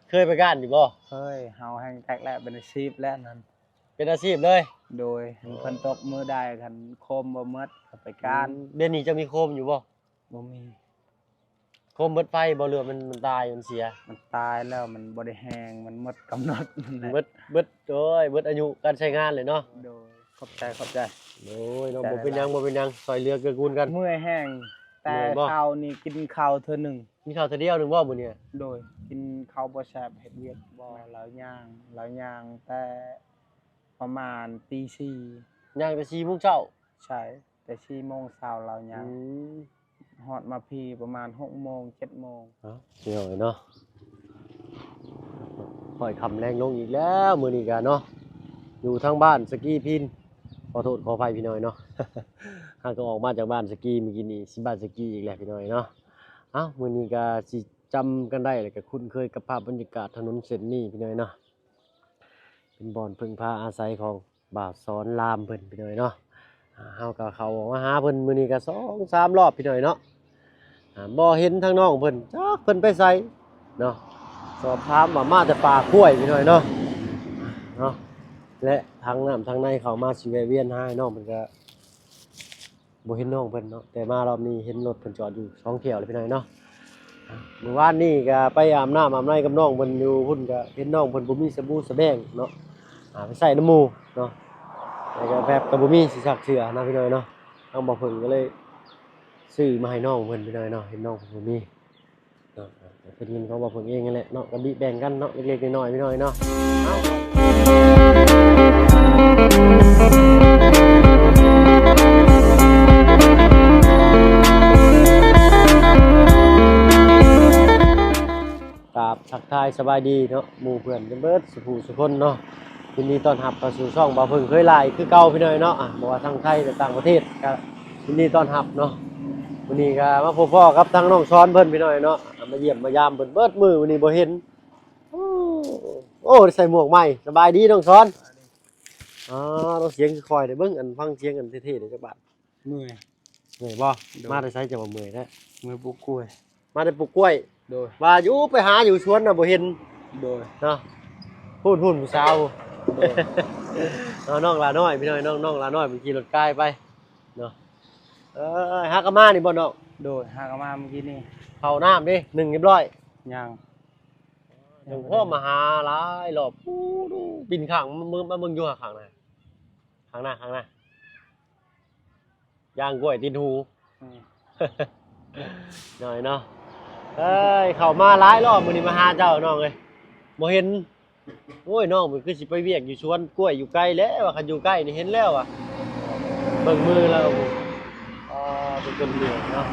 ເຄີຍໄປກ້ານຢູ່ບໍ່? ເຄີຍ, ເຮົາແຮ່ງຈັກແລ້ວ ເປັນອາຊີບແລ້ວນັ້ນ. ເປັນອາຊີບເລີຍ? ໂດຍ. ໂອ້ ຄັນຝົນຕົກມື້ໃດ ຄັນໂຄມບໍ່ໝົດກໍໄປກ້ານ. ອືມ ດຽວນີ້ເຈົ້າມີໂຄມຢູ່ບໍ່? ບໍ່ມີ. ໂຄມເບິດໄຟບໍ່ ຫຼືວ່າມັນ ມັນຕາຍ ມັນເສຍ? ມັນຕາຍແລ້ວ ມັນບໍ່ໄດ້ແຮງ ມັນໝົດກຳນົດມັນແລ້ວ. ເບິດ ເບິດ ໂອ້ຍ ເບິດອາຍຸການໃຊ້ງານເລີຍເນາະ. ໂດຍ. ຂອບໃຈ ຂອບໃຈ. ໂດຍເນາະ. ບໍ່ເປັນຫຍັງ ບໍ່ເປັນຫຍັງ ຊ່ອຍເຫຼືອເກື້ອກູນກັນ. ເມື່ອຍແຮງ ແຕ່ເຊົ້ານີ້ກິນເຂົ້າເທື່ອໜຶ່ງ. ກິນເຂົ້າເທື່ອດຽວໜຶ່ງບໍ່ມື້ນີ້? ໂດຍ. ກິນເຂົ້າບໍ່ແຊບ ເຮັດວຽກບໍ່. ລາວຍ່າງ ລາວຍ່າງແຕ່ປະມານຕີສີ່. ຍ່າງແຕ່ສີ່ໂມງເຊົ້າ? ໃຊ່. ແຕ່ສີ່ໂມງເຊົ້າລາວຍ່າງ. ອືມ. ຮອດມາພີປະມານຫົກໂມງ ເຈັດໂມງ. ເອົ້າ ພີ່ນ້ອງເອີຍເນາະ ຄ່ອຍຄ່ຳແລງລົງອີກແລ້ວມື້ນີ້ກະເນາະ. ຢູ່ທາງບ້ານສະກີພີນ ຂໍໂທດຂໍອະໄພພີ່ນ້ອງເນາະ. ຫາກກໍອອກມາຈາກບ້ານສະກີມື້ກີ້ນີ້ ຊິບ້ານສະກີອີກແລ້ວພີ່ນ້ອງເນາະ. ເອົ້າ ມື້ນີ້ກະຊິຈຳກັນໄດ້ ແລ້ວກະຄຸ້ນເຄີຍກັບພາບບັນຍາກາດຖະໜົນເສັ້ນນີ້ພີ່ນ້ອງເນາະ. ເປັນບ່ອນເພິ່ງພາອາໄສຂອງ ບ່າວສອນລາມເພິ່ນພີ່ນ້ອງເນາະ. ອ່າ ເຮົາກໍເຂົ້າມາຫາເພິ່ນມື້ນີ້ກໍສອງສາມລອບພີ່ນ້ອງເນາະ. ອ່າ ບໍ່ເຫັນທາງນ້ອງເພິ່ນ ຈັກເພິ່ນໄປໃສເນາະ. ສອບຖາມວ່າມາແຕ່ປ່າກ້ວຍພີ່ນ້ອງເນາະ ເນາະ. ແລະທາງນ້ຳທາງໃນເຂົ້າມາຊິແວະວຽນຫານ້ອງເພິ່ນກໍ ບໍ່ເຫັນນ້ອງເພິ່ນເນາະ, ແຕ່ມາລອບນີ້ເຫັນລົດເພິ່ນຈອດຢູ່ສອງຖ້ຽວແລ້ວພີ່ນ້ອງເນາະ. ມື້ວານນີ້ກໍໄປອາບນ້ຳອາບໃນກັບນ້ອງເພິ່ນຢູ່ພຸ້ນ, ກໍເຫັນນ້ອງເພິ່ນບໍ່ມີສະບູສະແບງເນາະ, ອ່າ ໄປໃຊ້ນຳໝູ່ເນາະ, ແລ້ວກໍແບບກໍບໍ່ມີຊິຊັກເສື້ອນະພີ່ນ້ອງເນາະ. ທາງບ່າວເພິ່ງກໍເລີຍຊື້ມາໃຫ້ນ້ອງເພິ່ນພີ່ນ້ອງເນາະ, ເຫັນນ້ອງເພິ່ນບໍ່ມີ. ເນາະ ເປັນເງິນຂອງບ່າວເພິ່ງເອງຫັ້ນແຫຼະເນາະ, ກໍບິແບ່ງກັນເນາະ ເລັກໆນ້ອຍໆ ພີ່ນ້ອງເນາະ. ເອົາ ກາບທັກທາຍສະບາຍດີເນາະ ໝູ່ເພື່ອນເບິດສູ່ຜູ້ສູ່ຄົນເນາະ. ຍິນດີຕ້ອນຮັບເຂົ້າສູ່ຊ່ອງບ່າວເພິ່ງເຄີຍຫຼ້າຍຄືເກົ່າພີ່ນ້ອງເນາະ, ບໍ່ວ່າທາງໄທ ແລະ ຕ່າງປະເທດ ກໍຍິນດີຕ້ອນຮັບເນາະ. ມື້ນີ້ກໍມາພົບພໍ້ກັບທາງນ້ອງຊອນເພິ່ນພີ່ນ້ອງເນາະ, ມາຢ້ຽມມາຢາມເພິ່ນເບິດມື້ ມື້ນີ້ບໍ່ເຫັນ. ໂອ້ ໂອ້ ໄດ້ໃສ່ໝວກໃໝ່. ສະບາຍດີນ້ອງຊອນ. ສະບາຍດີ. ອໍ ນ້ອງ ສຽງຄືຄ່ອຍເດ້ ເບິ່ງ ອັນ ຟັງສຽງ ອັນ ເທ່ໆ ເດ້ ຈັກບາດ. ເມື່ອຍ. ເມື່ອຍບໍ່? ໂດຍ. ມາແຕ່ໃສ ເຈົ້າວ່າເມື່ອຍແທ້? ເມື່ອຍປູກກ້ວຍ. ມາແຕ່ປູກກ້ວຍ. ໂດຍ. ວ່າຢູ່ໄປຫາຢູ່ສວນນະ ບໍ່ເຫັນ. ໂດຍ. ເນາະ ພຸ້ນໆ ຜູ້ສາວ. ໂດຍ. ເນາະ ນ້ອງຫຼ້ານ້ອຍ ພີ່ນ້ອງເນາະ, ນ້ອງຫຼ້ານ້ອຍ ມັນຂີ່ລົດກາຍໄປເນາະ. ເອີ ຫາກໍມານີ້ບໍ່ນ້ອງ? ໂດຍ ຫາກໍມາມື້ກີ້ນີ້. ເຂົ້ານ້ຳເດ້ ໜຶ່ງຮຽບຮ້ອຍ? ຍັງ. ຍັງບໍ່ພໍມາຫາຫຼາຍລອບ. ປູ ປີນຂ້າງມາເບິ່ງ ມາເບິ່ງຢູ່ຫາຂ້າງນະ. ຂ້າງໜ້າ ຂ້າງໜ້າ ຍ່າງກ້ວຍຕິດຫູ. ອືມ ນ້ອຍເນາະ. ເອີຍ ເຂົ້າມາຫຼາຍລອບມື້ນີ້ມາຫາເຈົ້ານ້ອງເອີຍ ບໍ່ເຫັນ. ໂອ້ຍ ນ້ອງມັນຄືຊິໄປວຽກຢູ່ສວນກ້ວຍຢູ່ໄກແລ້ວວ່າ, ຄັນຢູ່ໃກ້ນີ້ເຫັນແລ້ວວ່າ. ເບິ່ງມືລາວ ອໍ ເປັນຄົນເຫຼືອງເນາະ.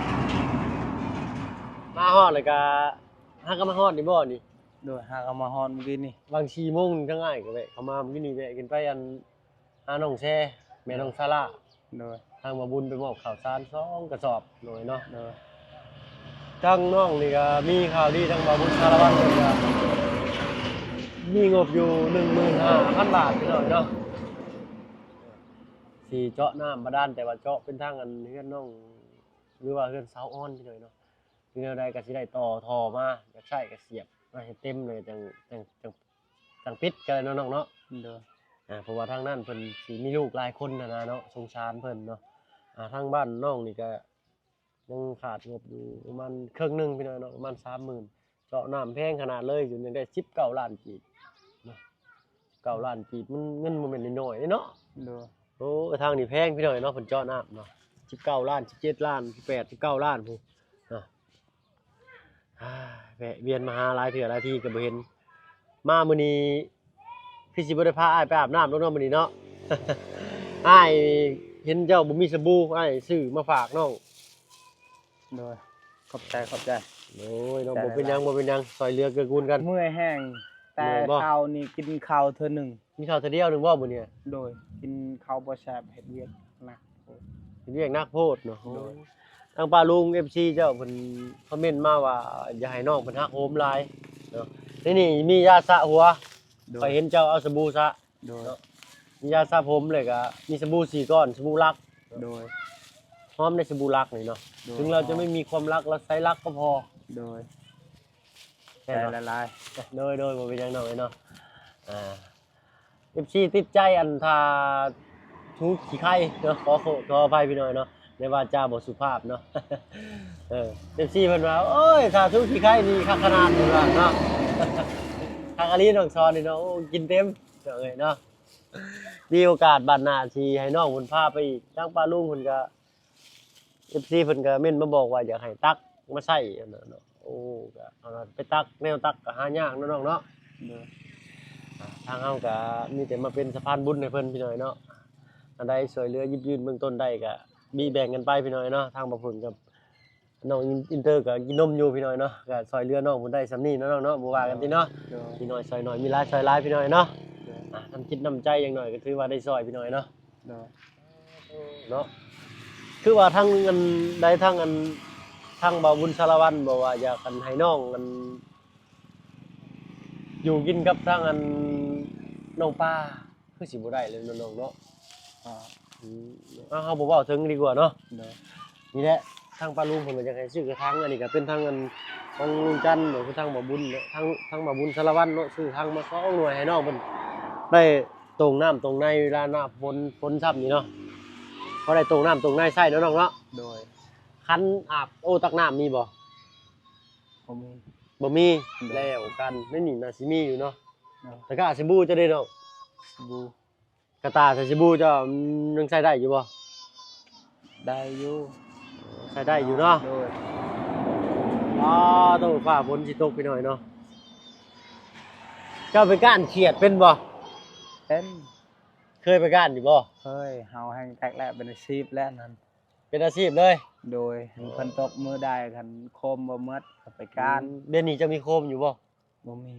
ມາຮອດແລ້ວກະ ຫາກໍມາຮອດນີ້ບໍ່ນີ້? ໂດຍ ຫາກໍມາຮອດມື້ກີ້ນີ້. ຫວ່າງສີ່ໂມງທາງອ້າຍກໍແວະເຂົ້າມາ ມື້ກີ້ນີ້ແວະຂຶ້ນໄປ ອັນ ຫານ້ອງແຊ ແມ່ນ້ອງຊາລາ. ໂດຍ. ທາງບ່າວບຸນໄປມອບເຂົ້າສານສອງກະສອບໂດຍເນາະ. ໂດຍ. ທາງນ້ອງນີ້ກໍມີຂ່າວດີ, ທາງບ່າວບຸນສາລະວັນເພິ່ນກໍມີງົບຢູ່ໜຶ່ງໝື່ນຫ້າພັນບາດພີ່ນ້ອງເນາະ, ຊິເຈາະນ້ຳບາດານ ແຕ່ວ່າເຈາະເປັນທາງ ອັນ ເຮືອນນ້ອງ ຫຼືວ່າເຮືອນສາວອ່ອນພີ່ນ້ອງເນາະ. ຄືແນວໃດກໍຊິໄດ້ຕໍ່ທໍ່ມາ, ຢາກໃຊ້ກໍສຽບມາໃຫ້ເຕັມເລີຍ ຈັ່ງ ຈັ່ງ ຈັ່ງ ຈັ່ງປິດກໍໄດ້ເນາະນ້ອງເນາະ. ໂດຍ. ອ່າ ເພາະວ່າທາງນັ້ນເພິ່ນຊິມີລູກຫຼາຍຄົນຫັ້ນນະເນາະ, ສົງສານເພິ່ນເນາະ. ອ່າ ທາງບ້ານນ້ອງນີ້ກໍຍັງຂາດງົບຢູ່ປະມານເຄິ່ງໜຶ່ງພີ່ນ້ອງເນາະ, ປະມານສາມໝື່ນ. ເຈາະນ້ຳແພງຂະໜາດເລີຍ, ຈົນຍັງໄດ້ສິບເກົ້າລ້ານກີບເນາະ. ສິບເກົ້າລ້ານກີບ ມັນເງິນບໍ່ແມ່ນນ້ອຍໆເດ້ເນາະ. ໂດຍ. ໂອ້ ທາງນີ້ແພງພີ່ນ້ອງເນາະ, ເພິ່ນເຈາະນ້ຳເນາະ ສິບເກົ້າລ້ານ ສິບເຈັດລ້ານ ສິບແປດ ສິບເກົ້າລ້ານພຸ້ນເນາະ. ແວະວຽນມາຫາຫຼາຍເທື່ອຫຼາຍທີກໍບໍ່ເຫັນ, ມາມື້ນີ້ຄືຊິບໍ່ໄດ້ພາອ້າຍໄປອາບນ້ຳດອກເນາະມື້ນີ້ເນາະ. ອ້າຍເຫັນເຈົ້າບໍ່ມີສະບູ ອ້າຍຊື້ມາຝາກນ້ອງ. ໂດຍ ຂອບໃຈ ຂອບໃຈ. ໂດຍເນາະ ບໍ່ເປັນຫຍັງ ບໍ່ເປັນຫຍັງ ຊ່ອຍເຫຼືອເກື້ອກູນກັນ. ເມື່ອຍແຮງ ແຕ່ເຊົ້ານີ້ກິນເຂົ້າເທື່ອໜຶ່ງ. ກິນເຂົ້າເທື່ອດຽວໜຶ່ງບໍ່ມື້ນີ້? ໂດຍ ກິນເຂົ້າບໍ່ແຊບ ເຮັດວຽກໜັກໂພດ. ເຮັດວຽກໜັກໂພດເນາະ. ໂດຍ. ທາງປ້າລຸງ ເອັຟຊີ ເຈົ້າເພິ່ນຄອມເມັນມາວ່າ ຢ່າໃຫ້ນ້ອງເພິ່ນຫັກໂຫມຫຼາຍເນາະ. ໃນນີ້ມີຢາສະຫົວ. ໂດຍ. ຂ້ອຍເຫັນເຈົ້າເອົາສະບູສະ. ໂດຍ. ເນາະ ມີຢາສະຜົມ ແລ້ວກະມີສະບູສີ່ກ້ອນ ສະບູລັກ. ໂດຍ. ຫອມໃນສະບູລັກນີ້ເນາະ. ໂດຍ. ເຖິງເຮົາຈະໄມ່ມີຄວາມລັກ ເຮົາໃຊ້ລັກກໍພໍ. ໂດຍ. ແມ່ນບໍ່? ຫຼາຍໆ ໂດຍ ໂດຍ ບໍ່ເປັນຫຍັງນ້ອງເອີຍເນາະ. ອ່າ ເອັຟຊີຕິດໃຈອັນທ່າທູຂີ້ໄຄເນາະ ຂໍໂທ ຂໍອະໄພພີ່ນ້ອງເນາະ ໃນວາຈາບໍ່ສຸພາບເນາະ. ເອີ ເອັຟຊີເພິ່ນວ່າ ໂອ້ຍ ທ່າທູຂີ້ໄຄນີ້ຄັກຂະໜາດ ເພິ່ນວ່າເນາະ. ຄັກອີ່ຫຼີນ້ອງສອນນີ້ເນາະ ໂອ້ ກິນເຕັມ ເຈົ້າເອີຍເນາະ. ມີໂອກາດບາດໜ້າຊິໃຫ້ນ້ອງເພິ່ນພາໄປອີກ ທາງປ້າລຸງເພິ່ນກະ ເອັຟຊີເພິ່ນກະເມັ້ນມາບອກວ່າຢາກໃຫ້ຕັກມາໃຊ້ຫັ້ນນະເນາະ. ໂອ້ ກະເອົາໄປຕັກ ແນວຕັກກະຫາຍາກເນາະນ້ອງເນາະ. ໂດຍ ອ່າ ທາງເຮົາກະມີແຕ່ມາເປັນສະພານບຸນໃຫ້ເພິ່ນພີ່ນ້ອງເນາະ. ອັນໃດຊ່ວຍເຫຼືອຢິບຢືມເບື້ອງຕົ້ນໄດ້ກະມີແບ່ງກັນໄປພີ່ນ້ອງເນາະ. ທາງບ່າວເພິ່ນກັບ ນ້ອງອິນ ອິນເຕີກະກິນນົມຢູ່ພີ່ນ້ອງເນາະ ກະຊ່ອຍເຫຼືອນ້ອງເພິ່ນໄດ້ສ່ຳນີ້ເນາະນ້ອງເນາະ ບໍ່ວ່າກັນຕິເນາະ. ໂດຍ ມີໜ້ອຍຊ່ອຍໜ້ອຍ ມີຫຼາຍຊ່ອຍຫຼາຍພີ່ນ້ອງເນາະ. ໂດຍ ອ່າ ນ້ຳຈິດນ້ຳໃຈຢ່າງໜ້ອຍກະຖືວ່າໄດ້ຊ່ອຍພີ່ນ້ອງເນາະ. ໂດຍ ເນາະ ຄືວ່າທາງອັນໃດ ທາງອັນ ທາງບ່າວບຸນສາລະວັນ ບອກວ່າຢາກອັນໃຫ້ນ້ອງອັນ ຢູ່ກິນກັບທາງອັນນ້ອງປາ ຄືຊິບໍ່ໄດ້ແລ້ວເນາະນ້ອງເນາະ. ອ່າ ອືມ ເອົາ ເຮົາບໍ່ເວົ້າເຖິງດີກວ່າເນາະ. ໂດຍ ນີ້ແຫຼະ ທາງປ້າລຸງເພິ່ນວ່າຢາກໃຫ້ຊື້ກະຖາງ ອັນນີ້ກະເປັນທາງອັນ ທາງລຸງຈັນເນາະ ຄືທາງບ່າວບຸນເນາະ ທາງ ທາງບ່າວບຸນສາລະວັນເນາະ ຊື້ກະຖາງມາສອງໜ່ວຍໃຫ້ນ້ອງເພິ່ນ ໄດ້ຕົງນ້ຳຕົງໃນເວລາໜ້າຝົນ ຝົນຊ້ຳນີ້ເນາະ ພໍໄດ້ຕົງນ້ຳຕົງໃນໃຊ້ເນາະນ້ອງເນາະ. ໂດຍ ຂັນອາບ ໂອ້ ຕັກນ້ຳມີບໍ່? ບໍ່ມີ ບໍ່ມີ. ໂດຍ ແລ້ວກັນ ໃນນີ້ໜ້າຊິມີຢູ່ເນາະ. ໂດຍ ແຕ່ກະອາດຊິບູເຈົ້າເດ້ນ້ອງ ສະບູ ກະຕ່າໃສ່ສະບູເຈົ້າ ອືມ ຍັງໃຊ້ໄດ້ຢູ່ບໍ່? ໄດ້ຢູ່ ໃຊ້ໄດ້ຢູ່ເນາະ. ໂດຍ ອໍ ໂຕ ຟ້າຝົນຊິຕົກພີ່ນ້ອງເນາະ. ເຈົ້າໄປກ້ານຂຽດເປັນບໍ່? ເປັນ ເຄີຍໄປກ້ານຢູ່ບໍ່? ເຄີຍ ເຮົາແຮ່ງແຕັກແລ້ວ ເປັນອາຊີບແລ້ວນັ້ນ ເປັນອາຊີບເລີຍ. ໂດຍ ຄັນຝົນຕົກມື້ໃດ ຄັນໂຄມບໍ່ໝົດກະໄປກ້ານ. ອືມ ດຽວນີ້ເຈົ້າມີໂຄມຢູ່ບໍ່? ບໍ່ມີ.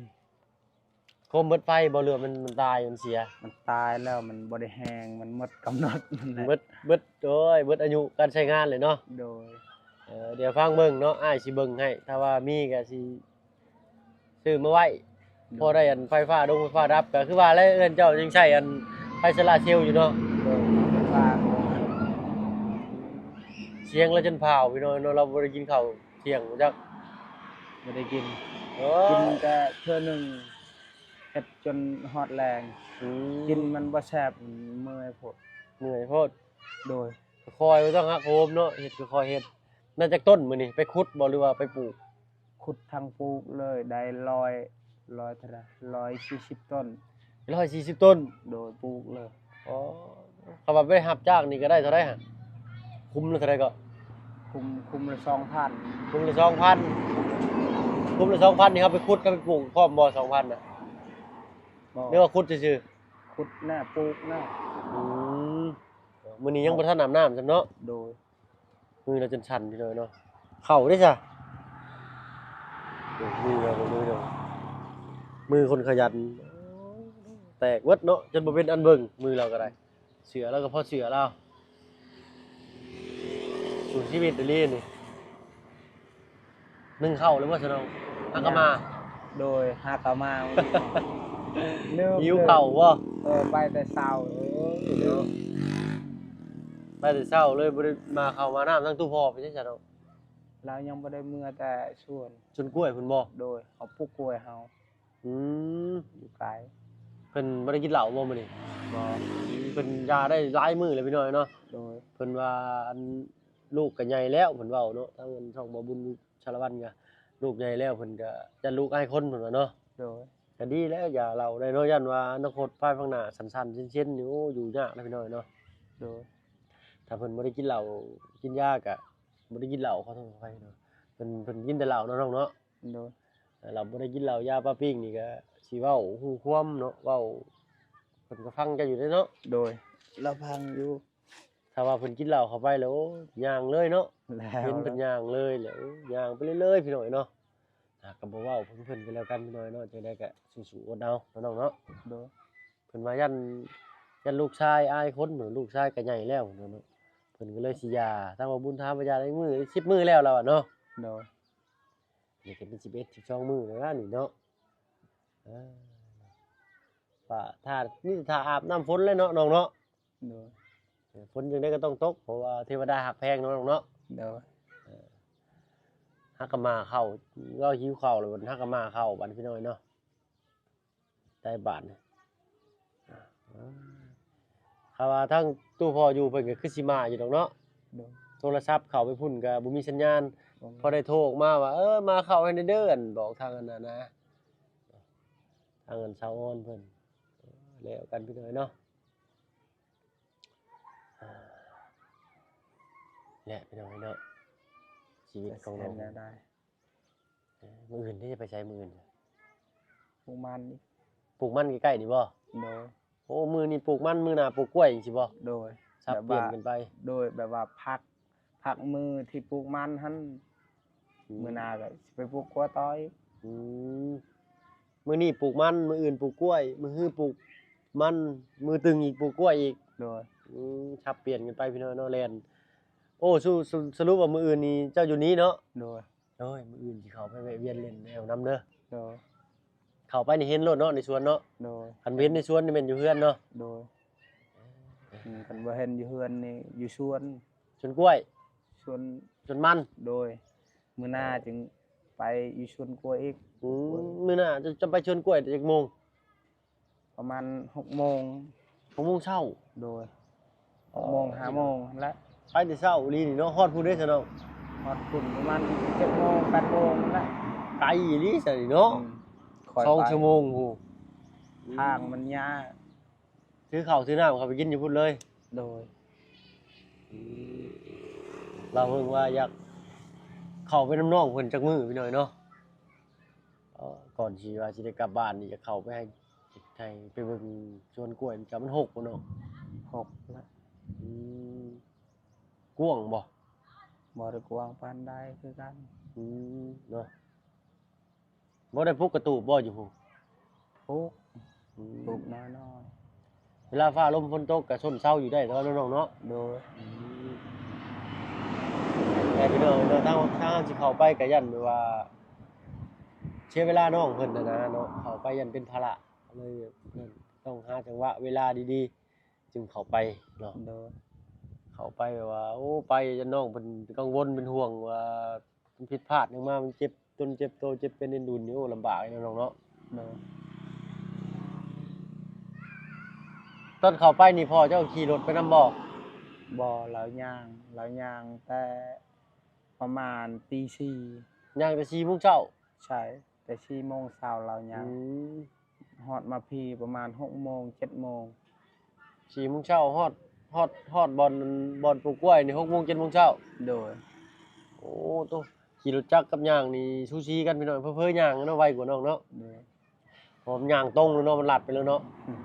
ໂຄມເບິດໄຟບໍ່ ຫຼືວ່າມັນ ມັນຕາຍ ມັນເສຍ? ມັນຕາຍແລ້ວ ມັນບໍ່ໄດ້ແຮງ ມັນໝົດກຳນົດມັນແຫຼະ ເບິດ ເບິດ ໂອ້ຍ ເບິດອາຍຸການໃຊ້ງານເລີຍເນາະ. ໂດຍ ເອີ ດຽວຟັງເບິ່ງເນາະ ອ້າຍຊິເບິ່ງໃຫ້ ຖ້າວ່າມີກະຊິຊື້ມາໄວ້. ໂດຍ ພໍໄດ້ອັນໄຟຟ້າດົງໄຟຟ້າດັບ ກະຄືວ່າແຫຼະ ເຮືອນເຈົ້າຍັງໃຊ້ອັນໄຟໂຊລາເຊວຢູ່ເນາະ. ໂດຍ ໄຟຟ້າ ສຽງລາວຈົນພາວພີ່ນ້ອງເນາະ ລາວບໍ່ໄດ້ກິນເຂົ້າ ທ່ຽງບໍ່ຈັກ ບໍ່ໄດ້ກິນ. ໂອ້ ກິນແຕ່ເທື່ອໜຶ່ງ ເຮັດຈົນຮອດແລງ. ອືມ ກິນມັນບໍ່ແຊບ ມັນເມື່ອຍໂພດ ເມື່ອຍໂພດ. ໂດຍ ຄ່ອຍບໍ່ຕ້ອງຫັກໂຫມເນາະ ເຮັດຄ່ອຍໆເຮັດ. ນາຈັກຕົ້ນມື້ນີ້ ໄປຂຸດບໍ່ ຫຼືວ່າໄປປູກ? ຂຸດທັງປູກເລີຍ ໄດ້ຮ້ອຍ ຮ້ອຍເທົ່າໃດ ຮ້ອຍສີ່ສິບຕົ້ນ. ຮ້ອຍສີ່ສິບຕົ້ນ. ໂດຍ ປູກເລີຍ. ອໍ ຄັນວ່າໄປຮັບຈ້າງນີ້ກະໄດ້ເທົ່າໃດຫັ້ນ? ຄຸ້ມລະເທົ່າໃດເກາະ? ຄຸ້ມ ຄຸ້ມລະສອງພັນ. ຄຸ້ມລະສອງພັນ ຄຸ້ມລະສອງພັນນີ້ ເຮົາໄປຂຸດກັບໄປປູກພ້ອມບໍ່ ສອງພັນນະ? ບໍ່ ຫຼືວ່າຂຸດຊື່ໆ? ຂຸດນະ ປູກນະ. ອືມ ມື້ນີ້ຍັງບໍ່ທັນອາບນ້ຳຊ້ຳເນາະ. ໂດຍ ມືລາວຈົນສັ່ນພີ່ນ້ອງເນາະ. ເຂົ້າເດ້ຊະ ມືລາວ ມືລາວ ມືຄົນຂະຫຍັນ ແຕກເບິດເນາະ ຈົນບໍ່ເປັນອັນເບິ່ງ ມືລາວກະໄດ້. ເສື້ອລາວກະພໍເສື້ອລາວ ສູ້ຊີວິດອີ່ຫຼີນີ້. ໜຶ້ງເຂົ້າແລ້ວບໍ່ຊະນ້ອງ? ຫາກະມາ. ໂດຍ ຫາກະມາ. ຫິວເຂົ້າບໍ່? ເອີ ໄປແຕ່ເຊົ້າ. ໂອ້ ໄປແຕ່ເຊົ້າເລີຍ ບໍ່ໄດ້ມາເຂົ້າມານ້ຳທັງຕູ້ພໍ່ເປັນຫຍັງຊະນ້ອງ? ລາວຍັງບໍ່ໄດ້ເມືອແຕ່ສວນ ສວນກ້ວຍພຸ້ນບໍ່? ໂດຍ ເຂົາປູກກ້ວຍເຮົາ. ອືມ ຢູ່ໄກ. ເພິ່ນບໍ່ໄດ້ກິນເຫຼົ້າບໍ່ມື້ນີ້? ບໍ່. ເພິ່ນຢາໄດ້ຫຼາຍມື້ແລ້ວພີ່ນ້ອງເນາະ. ໂດຍ ເພິ່ນວ່າອັນ ລູກກະໃຫຍ່ແລ້ວ ເພິ່ນເວົ້າເນາະ ທາງອັນຊ່ອງບໍ່ບຸນສາລະວັນກະ ລູກໃຫຍ່ແລ້ວ ເພິ່ນກະຢ້ານລູກອາຍຄົນ ເພິ່ນວ່າເນາະ. ໂດຍ ກະດີແລ້ວ ຢ່າເຫຼົ້າໄດ້ເນາະ ຢ້ານວ່າອະນາຄົດພາຍພາກໜ້າ ສັນໆເຊັນໆນີ້ ໂອ້ ຢູ່ຍາກເດ້ພີ່ນ້ອງເນາະ. ໂດຍ ຖ້າເພິ່ນບໍ່ໄດ້ກິນເຫຼົ້າກິນຢາກະ ບໍ່ໄດ້ກິນເຫຼົ້າ ຂໍໂທດຂໍອະໄພເນາະ ເພິ່ນ ເພິ່ນກິນແຕ່ເຫຼົ້າເນາະນ້ອງເນາະ. ໂດຍ ລາວບໍ່ໄດ້ກິນເຫຼົ້າຢາປາປີ້ງນີ້ກະຊິເວົ້າຮູ້ຄວາມເນາະ ເວົ້າ ເພິ່ນກະຟັງເຈົ້າຢູ່ເດ້ເນາະ. ໂດຍ ລາວຟັງຢູ່. ຖ້າວ່າເພິ່ນກິນເຫຼົ້າເຂົ້າໄປແລ້ວ ໂອ້ ຍ່າງເລີຍເນາະ. ແລ້ວ ເຫັນເພິ່ນຍ່າງເລີຍແລ້ວ ໂອ້ ຍ່າງໄປເລື້ອຍໆ ພີ່ນ້ອງເນາະ. ຫາກະບໍ່ເວົ້າເພິ່ນ ເພິ່ນກະແລ້ວກັນ ພີ່ນ້ອງເນາະ ຈັ່ງໃດກະສູ້ໆອົດເອົາເນາະນ້ອງເນາະ. ໂດຍ ເພິ່ນວ່າຢ້ານ ຢ້ານລູກຊາຍອາຍຄົນ ເພິ່ນ ລູກຊາຍກະໃຫຍ່ແລ້ວເນາະ ເພິ່ນກະເລີຍຊິຢ່າ. ທາງບໍ່ບຸນຖາມວ່າຢ່າຈັກມື້ ສິບມື້ແລ້ວລາວວ່າເນາະ. ໂດຍ ນີ້ກະເປັນສິບເອັດ ສິບສອງມື້ແລ້ວນີ້ເນາະ. ເອີ ວ່າຖ້າ ມີແຕ່ຖ້າອາບນ້ຳຝົນແຫຼະເນາະນ້ອງເນາະ. ໂດຍ ເອີ ຝົນຈັ່ງໃດກະຕ້ອງຕົກ ເພາະວ່າເທວະດາຮັກແພງເນາະນ້ອງເນາະ. ໂດຍ ເອີ ຫາກະມາເຂົ້າ ເວົ້າຫິວເຂົ້າແລ້ວ ຫາກະມາເຂົ້າບາດນີ້ພີ່ນ້ອງເອີຍເນາະ ໄດ້ບາດນີ້. ອ່າ ຄັນວ່າທາງຕູ້ພໍ່ຢູ່ເພິ່ນກໍຄືຊິມາຢູ່ດອກເນາະ. ໂດຍ ໂທລະສັບເຂົ້າໄປພຸ້ນກໍບໍ່ມີສັນຍານ. ບໍ່ມີ. ພໍໄດ້ໂທອອກມາວ່າ ເອີ ມາເຂົ້າໃຫ້ແດ່ເດີ ອັນບອກທາງອັນນັ້ນນະ ທາງອັນສາວອອນເພິ່ນ. ແລ້ວກັນພີ່ນ້ອງເນາະ. ອ່າ ແຫຼະພີ່ນ້ອງເນາະ ຊີວິດຂອງນ້ອງ. ເອີ ມື້ອື່ນເດ ຈະໄປໃສມື້ອື່ນ? ປູກມັນນີ້. ປູກມັນໃກ້ໆນີ້ບໍ່? ໂດຍ. ໂອ້ ມື້ນີ້ປູກມັນ ມື້ໜ້າປູກກ້ວຍຈັ່ງຊີ້ບໍ່? ໂດຍ. ສັບປ່ຽນກັນໄປ. ໂດຍ ແບບວ່າພັກ ພັກມື້ທີ່ປູກມັນຫັ້ນ ອືມ ມື້ໜ້າກໍຊິໄປປູກກ້ວຍຕໍ່ອີກ. ອືມ ມື້ນີ້ປູກມັນ ມື້ອື່ນປູກກ້ວຍ ມື້ຮືປູກມັນ ມື້ຕຶ່ງອີກປູກກ້ວຍອີກ. ໂດຍ. ອືມ ສັບປ່ຽນກັນໄປພີ່ນ້ອງເນາະ ແລ່ນ. ໂອ້ ສະ ສະ ສະຫຼຸບວ່າມື້ອື່ນນີ້ເຈົ້າຢູ່ນີ້ເນາະ? ໂດຍ. ໂດຍ ມື້ອື່ນຊິເຂົ້າໄປແວະວຽນຫຼິ້ນແຖວນຳເດີ. ໂດຍ. ເຂົ້າໄປນີ້ເຫັນໂລດເນາະ ໃນສວນເນາະ? ໂດຍ. ຄັນບໍ່ເຫັນໃນສວນນີ້ແມ່ນຢູ່ເຮືອນເນາະ? ໂດຍ. ອືມ ຄັນບໍ່ເຫັນຢູ່ເຮືອນນີ້ຢູ່ສວນ. ສວນກ້ວຍ? ສວນ ສວນມັນ? ໂດຍ. ມື້ໜ້າຈຶ່ງໄປຢູ່ສວນກ້ວຍອີກ. ອືມ ມື້ໜ້າຈະ ຈະໄປສວນກ້ວຍແຕ່ຈັກໂມງ? ປະມານຫົກໂມງ. ຫົກໂມງເຊົ້າ? ໂດຍ. ຫົກໂມງ ຫ້າໂມງຫັ້ນແຫຼະ. ໄປແຕ່ເຊົ້າອີ່ຫຼີນີ້ເນາະ ຮອດພຸ້ນເດ້ຊະນ້ອງ? ຮອດພຸ້ນປະມານເຈັດໂມງ ແປດໂມງຫັ້ນແຫຼະ. ໄກອີ່ຫຼີຊະນີ້ເນາະ. ອືມ ຄ່ອຍໄປ ສອງຊົ່ວໂມງພຸ້ນ. ທາງມັນຍາກ. ຊື້ເຂົ້າຊື້ນ້ຳເຂົ້າໄປກິນຢູ່ພຸ້ນເລີຍ. ໂດຍ. ອືມ ລາວເພິ່ນວ່າຢາກເຂົ້າໄປນຳນ້ອງເພິ່ນຈັກມື້ພີ່ນ້ອງເນາະ. ເອີ ກ່ອນຊິວ່າຊິໄດ້ກັບບ້ານນີ້ ຢາກເຂົ້າໄປໃຫ້ ໃຫ້ໄປເບິ່ງສວນກ້ວຍນຳກັນ ມັນຮົກບໍ່ນ້ອງ? ຮົກລະ. ອືມ ກວ້າງບໍ່? ບໍ່ໄດ້ກວ້າງປານໃດຄືກັນ. ອືມ ເນາະ. ບໍ່ໄດ້ປູກກະຕູບບໍ່ຢູ່ພຸ້ນ? ປູກ. ອືມ ປູກນ້ອຍໆ. ເວລາຟ້າລົມຝົນຕົກກະຊົນເຊົາຢູ່ໄດ້ແຕ່ວ່ານ້ອງໆເນາະ. ໂດຍ. ອືມ ແຕ່ພີ່ນ້ອງເນາະ ທາງ ທາງເຮົາຊິເຂົ້າໄປກະຢ້ານແບບວ່າເສຍເວລານ້ອງເພິ່ນຫັ້ນນະເນາະ ເຂົ້າໄປຢ້ານເປັນພາລະ ເລີຍຕ້ອງຫາຈັງຫວະເວລາດີໆ ຈຶ່ງເຂົ້າໄປເນາະ. ໂດຍ. ເຂົ້າໄປແບບວ່າ ໂອ້ ໄປຢ້ານນ້ອງເພິ່ນກັງວົນເປັນຫ່ວງວ່າ ມັນຜິດພາດຫຍັງມາ ມັນເຈັບຕົນເຈັບໂຕ ເຈັບເປັນເອັນດຸນນີ້ ໂອ້ ລຳບາກເນາະນ້ອງເນາະ. ໂດຍ. ຕອນເຂົ້າໄປນີ້ ພໍ່ເຈົ້າຂີ່ລົດໄປນຳບໍ່? ບໍ່ ລາວຍ່າງ ລາວຍ່າງແຕ່ປະມານຕີສີ່. ຍ່າງແຕ່ສີ່ໂມງເຊົ້າ? ໃຊ່ ແຕ່ສີ່ໂມງເຊົ້າລາວຍ່າງ. ອືມ. ຮອດມາພີ້ປະມານຫົກໂມງ ເຈັດໂມງ. ສີ່ໂມງເຊົ້າ ຮອດ ຮອດ ຮອດບ່ອນ ບ່ອນປູກກ້ວຍນີ້ຫົກໂມງ ເຈັດໂມງເຊົ້າ? ໂດຍ. ໂອ້ ໂຕ ຂີ່ລົດຈັກກັບຍ່າງນີ້ສູສີກັນພີ່ນ້ອງ ເຜີໆຍ່າງເນາະ ໄວກວ່ານ້ອງເນາະ. ໂດຍ. ເພາະຍ່າງຕົງແລ້ວເນາະ ມັນລັດໄປແລ້ວເນາະ. ອືມ.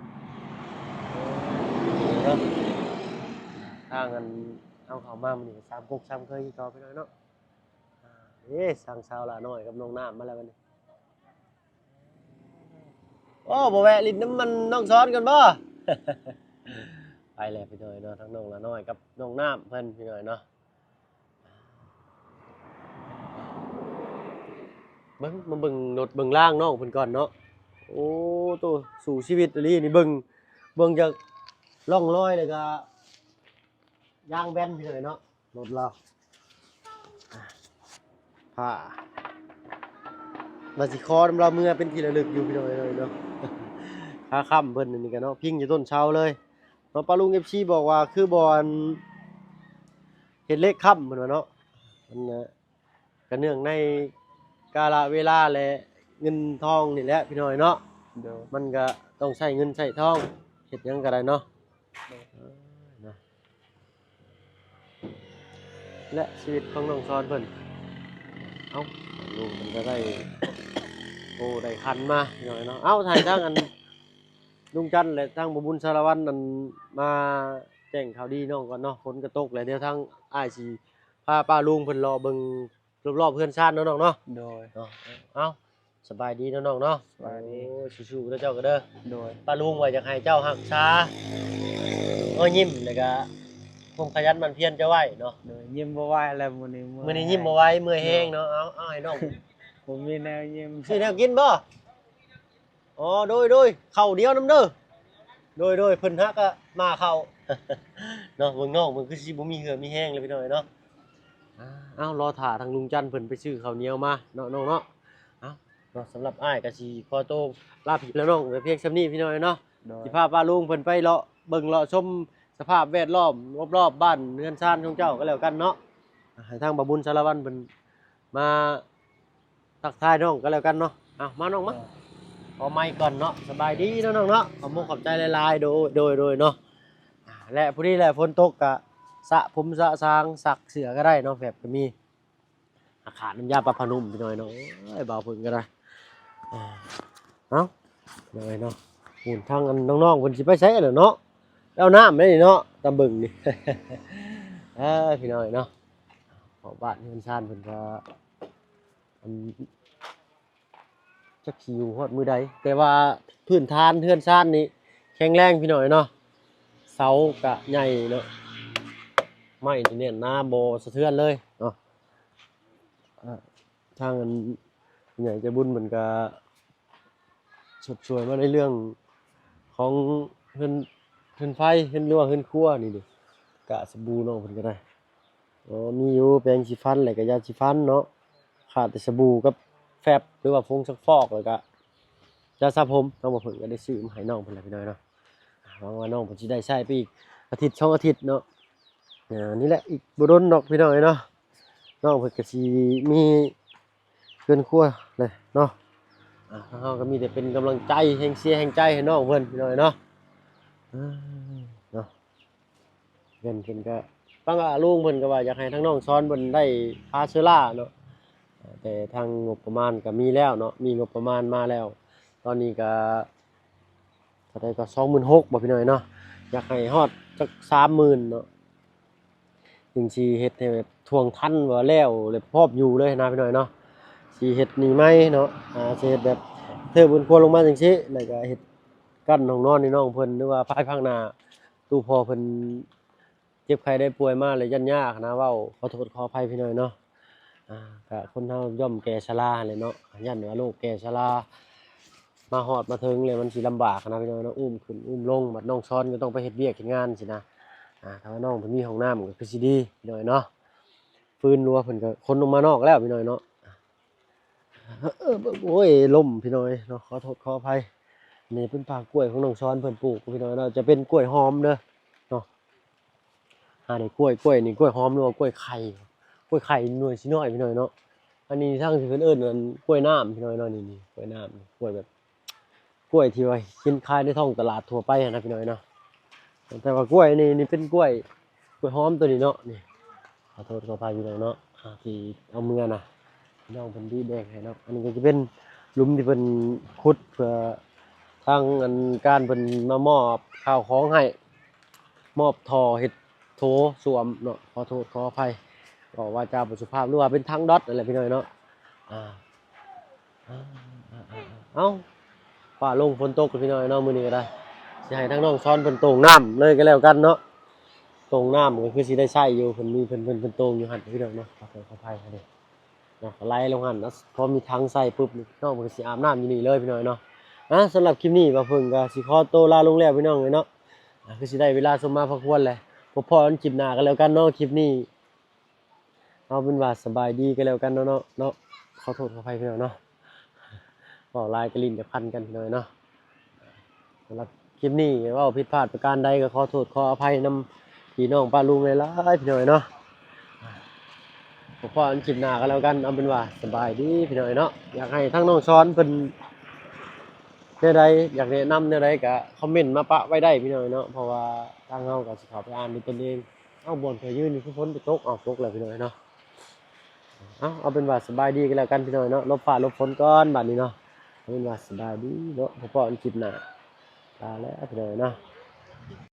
ເນາະ ທາງອັນເຮົາເຂົ້າມາມື້ນີ້ກໍສາມກົກສາມເຄີຍຄືເກົ່າພີ່ນ້ອງເນາະ. ເອີ ທາງສາວຫຼ້ານ້ອຍກັບນ້ອງນ້ຳມາແລ້ວບັດນີ້. ໂອ້ ບໍ່ແວະຫຼິ້ນນຳມັນນ້ອງສອນກ່ອນບໍ່? ໄປແລ້ວພີ່ນ້ອງເນາະ ທັງນ້ອງຫຼ້ານ້ອຍກັບນ້ອງນ້ຳເພິ່ນພີ່ນ້ອງເນາະ. ເບິ່ງ ມາເບິ່ງລົດເບິ່ງລາງນ້ອງເພິ່ນກ່ອນເນາະ. ໂອ້ ໂຕ ສູ້ຊີວິດອີ່ຫຼີນີ້ ເບິ່ງ ເບິ່ງຈາກຮ່ອງຮອຍແລ້ວກະຢາງແບນພີ່ນ້ອງເນາະ ລົດລາວ. ອ່າ ຜ້າ ວ່າຊິຂໍນຳລາວເມືອເປັນທີ່ລະລຶກຢູ່ພີ່ນ້ອງເອີຍເນາະ. ຄາຄ້ຳເພິ່ນນີ້ກະເນາະ ພິງຢູ່ຕົ້ນເສົາເລີຍເນາະ. ປ້າລຸງ ເອັຟຊີ ບອກວ່າຄືບ່ອນເຮັດເຫຼັກຄ້ຳເພິ່ນວ່າເນາະ. ມັນ ກະເນື່ອງໃນກາລະເວລາ ແລະ ເງິນທອງນີ້ແຫຼະພີ່ນ້ອງເນາະ. ໂດຍ. ມັນກະຕ້ອງໃຊ້ເງິນໃຊ້ທອງ ເຮັດຫຍັງກະໄດ້ເນາະ. ໂດຍ. ເອີ ນະ ແລະ ຊີວິດຂອງນ້ອງສອນເພິ່ນ. ເອົ້າ ລຸງເພິ່ນກະໄດ້ ໂອ້ ໄດ້ຄັນມາພີ່ນ້ອງເນາະ. ເອົ້າ ໃຫ້ທາງອັນລຸງຈັນ ແລະ ທາງບໍ່ບຸນສາລະວັນ ນັ້ນ ມາແຈ້ງຂ່າວດີນ້ອງກ່ອນເນາະ. ຝົນກະຕົກແລ້ວ ດຽວທາງອ້າຍຊິພາປ້າລຸງເພິ່ນເລາະເບິ່ງ ລອບໆເຮືອນຊານເນາະນ້ອງເນາະ. ໂດຍ. ເນາະ ເອົ້າ ສະບາຍດີເນາະນ້ອງເນາະ. ສະບາຍດີ. ໂອ້ຍ ສູ້ໆເດີເຈົ້າກະເດີ. ໂດຍ. ປ້າລຸງວ່າຢາກໃຫ້ເຈົ້າຮັກສາ ຮອຍຍິ້ມ ແລ້ວກະຄວາມຂະຫຍັນໝັ່ນພຽນເຈົ້າໄວ້ເນາະ. ໂດຍ. ຍິ້ມບໍ່ໄຫວແລ້ວມື້ນີ້ ມື້ນີ້ຍິ້ມບໍ່ໄຫວ ເມື່ອຍແຮງເນາະ. ເອົາ ເອົາໃຫ້ນ້ອງ ບໍ່ມີແນວຍິ້ມ. ຊື້ແນວກິນບໍ່? ອໍ ໂດຍ ໂດຍ ເຂົ້າດຽວນຳເດີ. ໂດຍ ໂດຍ ເພິ່ນຫາກະມາເຂົ້າເນາະ. ເບິ່ງນ້ອງເພິ່ນຄືຊິບໍ່ມີເຫື່ອມີແຮງແລ້ວພີ່ນ້ອງເອີຍເນາະ. ເອົາ ລໍຖ້າທາງລຸງຈັນເພິ່ນໄປຊື້ເຂົ້າໜຽວມາເນາະນ້ອງເນາະ. ເອົາເນາະ ສຳລັບອ້າຍກໍຊິຂໍໂຕລາພີ່ລານ້ອງໄປພຽງສ່ຳນີ້ພີ່ນ້ອງເນາະ. ໂດຍ ຊິພາປ້າລຸງເພິ່ນໄປເລາະເບິ່ງເລາະຊົມສະພາບແວດລ້ອມລອບໆບ້ານເຮືອນຊານຂອງເຈົ້າກໍແລ້ວກັນເນາະ. ໃຫ້ທາງບ່າວບຸນສາລະວັນເພິ່ນມາທັກທາຍນ້ອງກໍແລ້ວກັນເນາະ. ເອົາ ມານ້ອງມາ ຂໍໄມກ່ອນເນາະ. ສະບາຍດີເນາະນ້ອງເນາະ ຂອບມຸກຂອບໃຈຫຼາຍໆ. ໂດຍ ໂດຍ ໂດຍເນາະ. ອ່າ ແລະ ພໍດີແຫຼະ ຝົນຕົກກະສະຜົມສະສາງ ຊັກເສື້ອກໍໄດ້ເນາະ ແຟບກໍມີ. ອາ ຂາດນ້ຳຢາປາຜ້ານຸ່ມພີ່ນ້ອງເນາະ. ໂອ້ຍ ບ່າວເພິ່ນກໍໄດ້. ອ່າ ເອົ້າ ພີ່ນ້ອງເນາະ ພຸ້ນທາງອັນນ້ອງໆເພິ່ນຊິໄປໃສລະເນາະ. ໄປເອົານ້ຳໄດ໋ນີ້ເນາະ ຕາເບິ່ງນີ້. ເອີ ພີ່ນ້ອງເນາະ ເພາະບ້ານເຮືອນຊານເພິ່ນກໍ ອັນ ຈັກຊິຢູ່ຮອດມື້ໃດ ແຕ່ວ່າພື້ນຖານເຮືອນຊານນີ້ແຂງແຮງພີ່ນ້ອງເນາະ. ເສົາກະໃຫຍ່ເນາະ ໄມ້ນີ້ແໜ້ນໜາບໍ່ສະເທືອນເລີຍເນາະ. ເອີ ທາງອັນໃຫຍ່ໃຈບຸນເພິ່ນກະຊົດຊ່ວຍມາໃນເລື່ອງຂອງເຮືອນ ເຮືອນໄຟ ເຮືອນ ຫຼືວ່າເຮືອນຄົວນີ້ເດ້. ກະສະບູນ້ອງເພິ່ນກໍໄດ້ ອໍ ມີຢູ່ແປງສີຟັນ ແລ້ວກໍຢາສີຟັນເນາະ. ຂາດແຕ່ສະບູກັບແຟບ ຫຼືວ່າຜົງຊັກຟອກ ແລ້ວກໍຢາສະຜົມ. ທາງບ່າວເພິ່ນກໍໄດ້ຊື້ມາໃຫ້ນ້ອງເພິ່ນແລ້ວພີ່ນ້ອງເນາະ. ຫວັງວ່ານ້ອງເພິ່ນຊິໄດ້ໃຊ້ໄປອີກອາທິດສອງອາທິດເນາະ. ອ່າ ນີ້ແຫຼະ ອີກບໍ່ດົນດອກພີ່ນ້ອງເອີຍເນາະ ນ້ອງເພິ່ນກໍຊິມີເຮືອນຄົວແຫຼະເນາະ. ອ່າ ທາງເຮົາກໍມີແຕ່ເປັນກຳລັງໃຈ ແຮງເຊຍແຮງໃຈໃຫ້ນ້ອງເພິ່ນພີ່ນ້ອງເນາະ. ເອີ ເນາະ ເພິ່ນ ເພິ່ນກໍ ຟັງວ່າລຸງເພິ່ນກໍວ່າຢາກໃຫ້ທາງນ້ອງສອນເພິ່ນໄດ້ພາເຊື້ອລາເນາະ ແຕ່ທາງງົບປະມານກໍມີແລ້ວເນາະ ມີງົບປະມານມາແລ້ວ. ຕອນນີ້ກໍເທົ່າໃດກໍ ສອງໝື່ນຫົກ ບໍ່ພີ່ນ້ອງເນາະ. ຢາກໃຫ້ຮອດຈັກ ສາມໝື່ນເນາະ ຈຶ່ງຊິເຮັດໃຫ້ແບບທ່ວງທັນ ວ່າແລ້ວ ແລ້ວພ້ອມຢູ່ເລີຍນະພີ່ນ້ອງເນາະ. ຊິເຮັດນີ້ໃໝ່ເນາະ ອ່າ ຊິເຮັດແບບເທີບເຮືອນຄົວລົງມາຈັ່ງຊີ້ ແລ້ວກໍເຮັດກັ້ນຫ້ອງນອນໃຫ້ນ້ອງເພິ່ນ ຫຼືວ່າພາຍພາກໜ້າ ຕູ້ພໍ່ເພິ່ນເຈັບໄຂ້ໄດ້ປ່ວຍມາ ແລ້ວຢ້ານຍາກນະ. ເວົ້າຂໍໂທດຂໍອະໄພພີ່ນ້ອງເນາະ. ອ່າ ກະຄົນເຮົາຍ່ອມແກ່ຊະລາຫັ້ນແຫຼະເນາະ ຢ້ານວ່າໂລກແກ່ຊະລາ ມາຮອດມາເຖິງແລ້ວມັນຊິລຳບາກນະພີ່ນ້ອງເນາະ ອຸ້ມຂຶ້ນອຸ້ມລົງ. ບັດນ້ອງຊອນກໍຕ້ອງໄປເຮັດວຽກເຮັດງານຊີ້ນະ. ອ່າ ຖ້າວ່ານ້ອງເພິ່ນມີຫ້ອງນ້ຳກໍຄືຊິດີພີ່ນ້ອງເນາະ ຟືນຫຼືວ່າເພິ່ນກໍຂົນອອກມານອກແລ້ວພີ່ນ້ອງເນາະ. ເອີ ໂອ້ຍ ລົ້ມພີ່ນ້ອງເນາະ ຂໍໂທດຂໍອະໄພ. ນີ້ເປັນປ່າກ້ວຍຂອງນ້ອງຊອນເພິ່ນປູກພີ່ນ້ອງເນາະ ຈະເປັນກ້ວຍຫອມເດີເນາະ. ອ່າ ນີ້ກ້ວຍ ກ້ວຍນີ້ກ້ວຍຫອມ ຫຼືວ່າກ້ວຍໄຂ່ ກ້ວຍໄຂ່ໜ່ວຍຊິນ້ອຍພີ່ນ້ອງເນາະ. ອັນນີ້ທາງທີ່ເພິ່ນເອີ້ນອັນກ້ວຍນ້ຳພີ່ນ້ອງເນາະ. ນີ້ ນີ້ກ້ວຍນ້ຳ ກ້ວຍແບບ ກ້ວຍທີ່ວ່າເຫັນຂາຍໃນທ້ອງຕະຫຼາດທົ່ວໄປຫັ້ນນະພີ່ນ້ອງເນາະ. ແຕ່ວ່າກ້ວຍນີ້ ນີ້ເປັນກ້ວຍ ກ້ວຍຫອມຕົວນີ້ເນາະ. ນີ້ ຂໍໂທດຂໍອະໄພພີ່ນ້ອງເນາະ ອ່າ ທີ່ເອົາເມືອນະ ນ້ອງເພິ່ນດີແບ່ງໃຫ້ເນາະ. ອັນນີ້ກໍຈະເປັນຫຼຸມທີ່ເພິ່ນຂຸດເພື່ອທາງອັນການເພິ່ນມາມອບຂ້າວຂອງໃຫ້ ມອບທໍ່ເຮັດໂຖສ້ວມເນາະ. ຂໍໂທດຂໍອະໄພ ເວົ້າວາຈາບໍ່ສຸພາບ ຫຼືວ່າເປັນຖັງດອດນັ້ນແຫຼະພີ່ນ້ອງເນາະ. ອ່າ ເອົ້າ ຟ້າລົງຝົນຕົກພີ່ນ້ອງເນາະ. ມື້ນີ້ກໍໄດ້ ຊິໃຫ້ທາງນ້ອງຊອນເພິ່ນໂຕ່ງນ້ຳເລີຍກໍແລ້ວກັນເນາະ. ໂຕ່ງນ້ຳກໍຄືຊິໄດ້ໃຊ້ຢູ່ ເພິ່ນມີ ເພິ່ນ ເພິ່ນ ເພິ່ນໂຕ່ງຢູ່ຫັ້ນພີ່ນ້ອງເນາະ. ຂໍໂທດຂໍອະໄພເນາະ ກໍໄຫຼລົງຫັ້ນເນາະ. ພໍມີຖັງໃສ່ປຶບ ນ້ອງເພິ່ນກໍຊິອາບນ້ຳຢູ່ນີ້ເລີຍພີ່ນ້ອງເນາະ. ອ່າ ສຳລັບຄລິບນີ້ບ່າວເພິ່ນກໍຊິຂໍໂຕລາລົງແລ້ວພີ່ນ້ອງເອີຍເນາະ. ອ່າ ຄືຊິໄດ້ເວລາສົມມາພາຄວນແຫຼະ. ພົບພໍ້ກັນຄລິບໜ້າກໍແລ້ວກັນເນາະ. ຄລິບນີ້ ເອົາເປັນວ່າສະບາຍດີກໍແລ້ວກັນເນາະ ເນາະ ເນາະ. ຂໍໂທດຂໍອະໄພພີ່ນ້ອງເນາະ ເວົ້າຫຼາຍກໍລີ້ນຈະພັນກັນພີ່ນ້ອງເນາະ. ສຳລັບຄລິບນີ້ເວົ້າຜິດພາດປະການໃດກໍຂໍໂທດຂໍອະໄພນຳພີ່ນ້ອງປ້າລຸງຫຼາຍໆ ພີ່ນ້ອງເນາະ. ພໍ້ກັນຄລິບໜ້າກໍແລ້ວກັນ. ເອົາເປັນວ່າສະບາຍດີພີ່ນ້ອງເນາະ. ຢາກໃຫ້ທາງນ້ອງຊອນເພິ່ນແນວໃດ ຢາກແນະນຳແນວໃດກໍຄອມເມັນມາປະໄວ້ໄດ້ພີ່ນ້ອງເນາະ. ເພາະວ່າທາງເຮົາກໍຊິເຂົ້າໄປອ່ານດ້ວຍຕົນເອງ. ເອົາ ບ່ອນຂ້ອຍຢືນນີ້ຄືຝົນບໍ່ຕົກ. ເອົາ ຕົກແລ້ວພີ່ນ້ອງເນາະ. ເອົາ ເອົາເປັນວ່າສະບາຍດີກໍແລ້ວກັນພີ່ນ້ອງເນາະ. ຫຼົບຟ້າຫຼົບຝົນກ່ອນບາດນີ້ເນາະ. ເອົາເປັນວ່າສະບາຍດີເນາະ. ພໍ້ກັນຄລິບໜ້າ ລາແລ້ວພີ່ນ້ອງເນາະ.